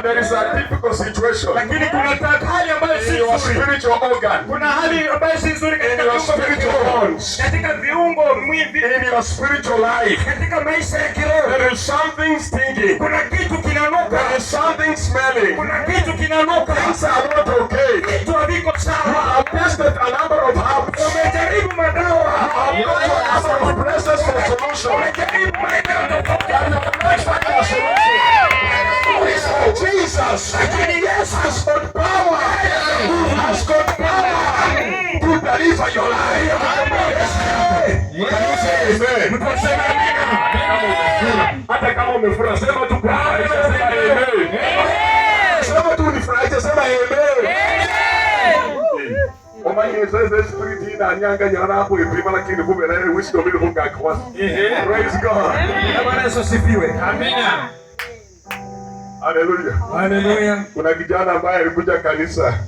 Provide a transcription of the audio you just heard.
But there is a difficult situation Lakini kuna hali ambayo si in your nzuri. Spiritual organ, Kuna hali ambayo si nzuri katika in your viungo vya spiritual kiroho. Bones, Katika viungo mwili, in your spiritual life. Katika maisha ya kiroho. There is something stinking. Kuna kitu kinanuka. There is something smelling. Kuna kitu kinanuka. Things are not okay. Vitu haviko You sawa. Have tested a number of herbs. Umejaribu madawa. You have gone to a number of places for solution. Umejaribu maeneo tofauti. And you cannot find a solution. Jesus has got power. Has got power to deliver your life. Can you say amen? Mtu aseme amina. Hata kama umefura, sema tu kwa maisha, sema amen. Sema tu unifurahishe, sema amen. Omanye sasa spirit ina nyanga nyana hapo ipima lakini kumbe na wisdom ile kunga kwa. Praise God. Bwana Yesu asifiwe. Amina. Hallelujah. Haleluya. Kuna kijana ambaye alikuja kanisa.